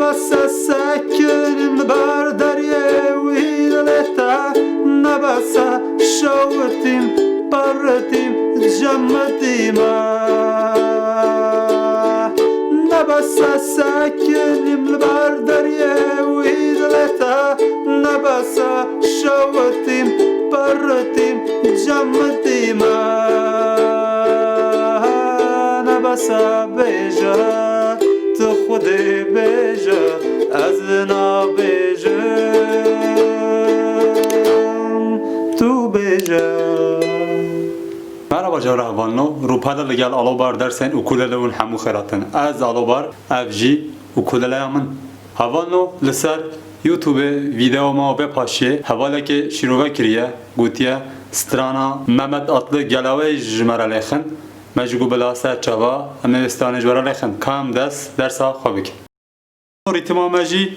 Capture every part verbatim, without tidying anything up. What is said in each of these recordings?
Bese sekinîm li ber deriyê wî dilê te, ne bese şewitîm, perritîm, cem dîme. Ne bese sekinîm li ber deriyê wî dilê te, ne bese şewitîm, perritîm, cem dîme. Ne bese bêje, tu xwedê bêje, ez nabêjim, tu bêje. Merhaba, cewra hevalno. Rûpele li gel Alobar dersên ukulele hûn hemû xêratin. Ez Alobar, ev jî ukuleleya min. Hevalno, li ser YouTube-ê vîdeo me û bê paşiyê hevalekê şîrove kiriye, gotiye, strana Mehmet Atlı Gelawey ji me re lêxin. Me jî got bila ser çava, em ê stranê ji we re lêxin. Ka em dest dersa xwe bikin. Rîtima me jî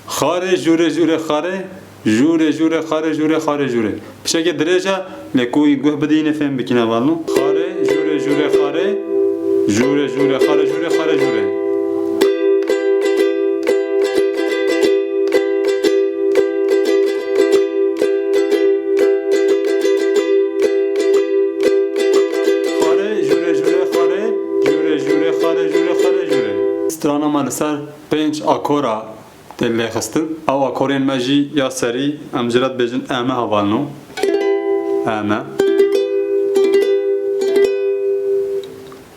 xarê, jûrê, jûrê, xarê, jûrê, jûrê, xarê, jûrê, xarê, jûrê. Pişekê dirêj e, lê ku guh bidînê fêm bikîne hevalno. Xarê, jûrê, jûrê, xarê, jûrê, jûrê, xarê, jûrê, xarê, jûrê. Xarê, jûrê, jûrê, xarê, jûrê, jûrê, xarê, jûrê, xarê, jûrê. Strana me li ser pênc akora tê lêxistin. Ew akorên me jî ya serî, em ji re dibêjin E M hevalno. E M.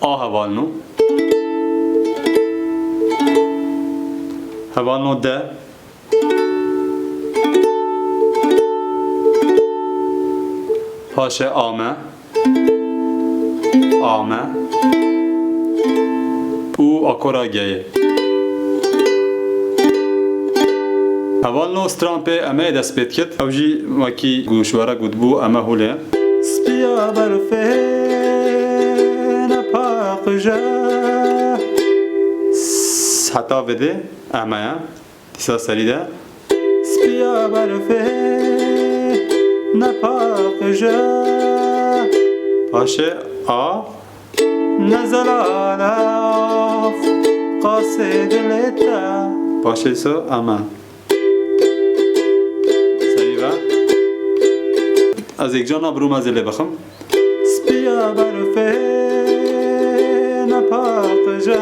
A hevalno. Hevalno D. Paşê A M. A M. Û akora G'yê. Hevalno stran pê E M'yê dest pê dikit. Ew jî wekî ku ji we re gotibû, E M hûlê. Spiya berfê ne paqije. S-, heta vê dê E M ye. Dîsa serî de. Spiya berfê ne paqije. Paşê A. Ne zelal ev qasê dilê te. Paşê so E M. Serî ve. Ez yekcar na birûm ez ê lê bixim. Spiya berfê ne paqije,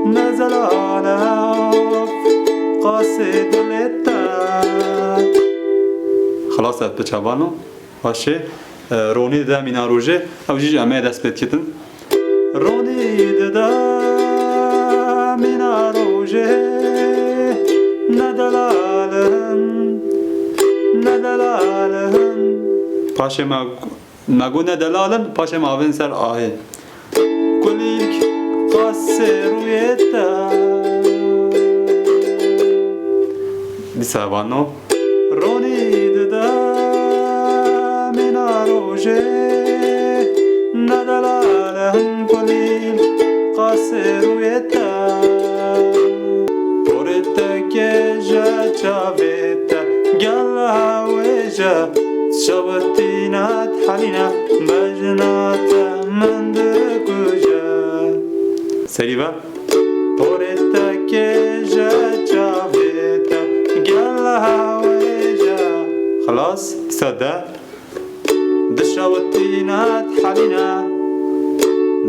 ne zelal ev qasê dilê te. Xilas e, tu çavan o? Paşê, e, ronî dide mîna rojê, ew jî ji E M'yê dest pê dikitin. Ronî dide mîna rojê, ne delal in, ne delal in. Paşê me, me got ne delal in, paşê me avêtin ser A'yê. Kulîlk qasê rûyê te. Dîsa vano. Ronî dide mîna rojê, ne delal in kulîlk qasê rûyê te. Porê te kêje çavê te, gel hewêje, şewitîne dihelîne, bejna te min dikuje. Serî ve. Porê te kêje çavê te, gel hewêje. Xilas, dîsa de. Dişewitîne dihelîne,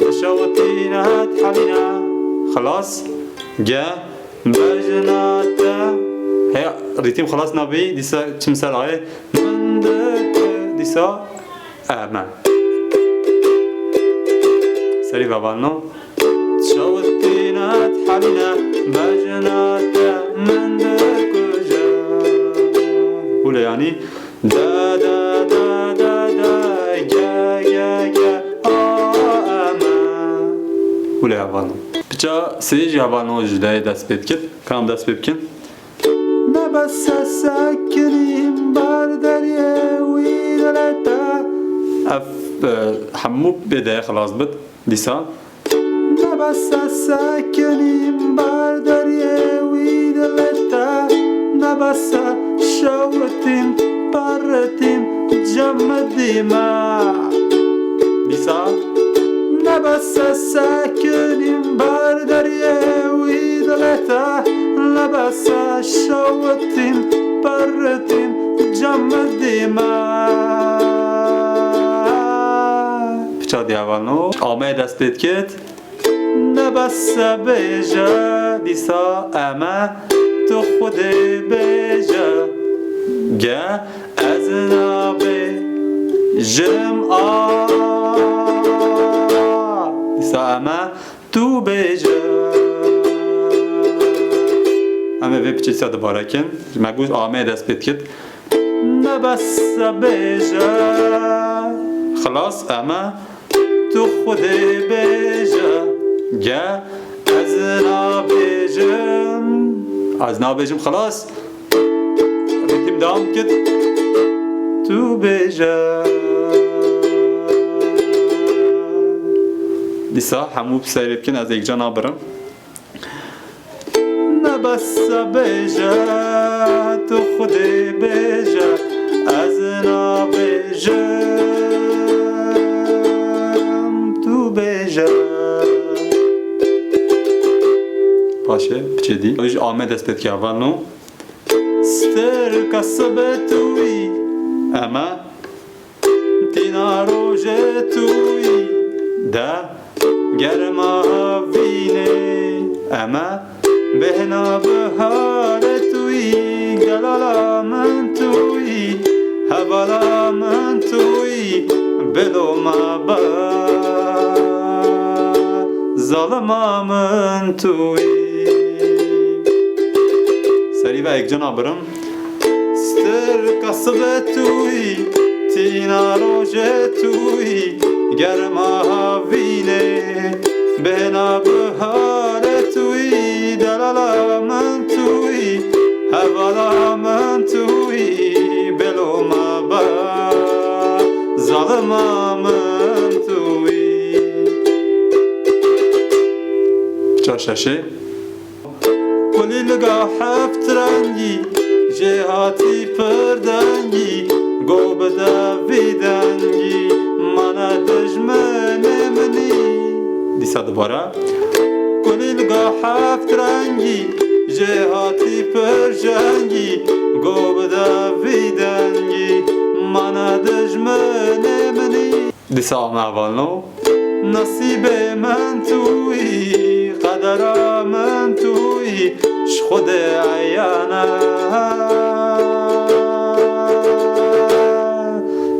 dişewitîne dihelîne. Xilas, G, bejna te. Hey, rîtîm xilas nabî, dîsa çim ser A'yê. Min dikuje, dîsa E M. Serî ve vano. Şewitîne dihelîne, bejna te min dikuje. Hûlê yanî. De, de, de, de, de, ge, ge, ge, a, e, me. Hûlê hevalno. Piça sê jî hevalno ji D'yê dest pê dikit. Ka em dest pê bikin. Ne bes ez sekinîm ber deriyê wî dilê te. Ev, e, hemû bê D'yê xilas bit. Dîsa. Ne bes ez sekinîm ber deriyê wî dilê te. Ne bes ez şewitîm, perritîm, cem dîme. Dîsa. Ne bes ez sekinîm ber deriyê wî dilê te. Hevalno, amê dest pê dikit. Ne bes e bêje, dîsa eme tu Xwedê bêje. Ge ez nabêjim a. Dîsa eme tu bêje. Em ê vê piçê dîsa dibare kin. Me got amê dest pê dikit. Ne bes e bêje. Xilas eme tu Xwedê bêje. Ge ez nabêjim. Ez nabêjim xilas. Rîtim dewam kir. Tu bêje. Dîsa hemû bi serê bikin, ez êkca nabirim. Ne bes e bêje, tu Xwedê bêje, ez nabêjim, tu bêje. Paşê piçê dî. Ji amê dest pê dike hevalno. Stirka sibê tu yî, eme tîna rojê tu yî, de germa havînê, eme bêhna biharê tu yî, delala min tu yî, hevala min tu yî, bilo me be, zalima min tu yî. Serî ve êkca nabirim. Stirka sibê tu yî, tîna rojê tu yî, germa havînê, bêhna biharê tu yî, delala min tu yî, hevala min tu yî, bilo me be, zalima min tu yî. Piça şeşê. Kulîlga heft rengî, jêhatî pir dengî, go bide vî dengî, mane dijminê min î. Dîsa dubare. Kulîlga heft rengî, jêhatî pir jengî, go bide vî dengî, mane dijminê min î. Dîsa me hevalno. Nesîbê min tu yî, qedera min tu yî, ji Xwedê eyan e.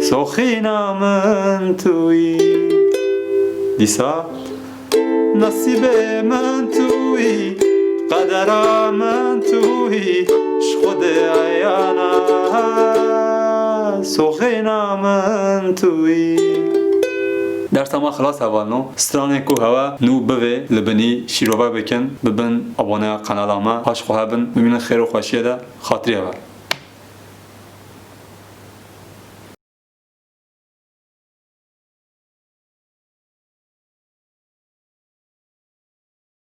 Soxîna min tu yî. Dîsa. Nesîbê min tu yî, qedera min tu yî, ji Xwedê eyan e, soxîna min tu yî. Dersa me xilas hevalno. Stranên ku hewe nû bivê li binî şîrove bikin, bibin aboneya kanala me. Paş xwe hebin, bimînin xêr û xweşiyê de. Xatirê we.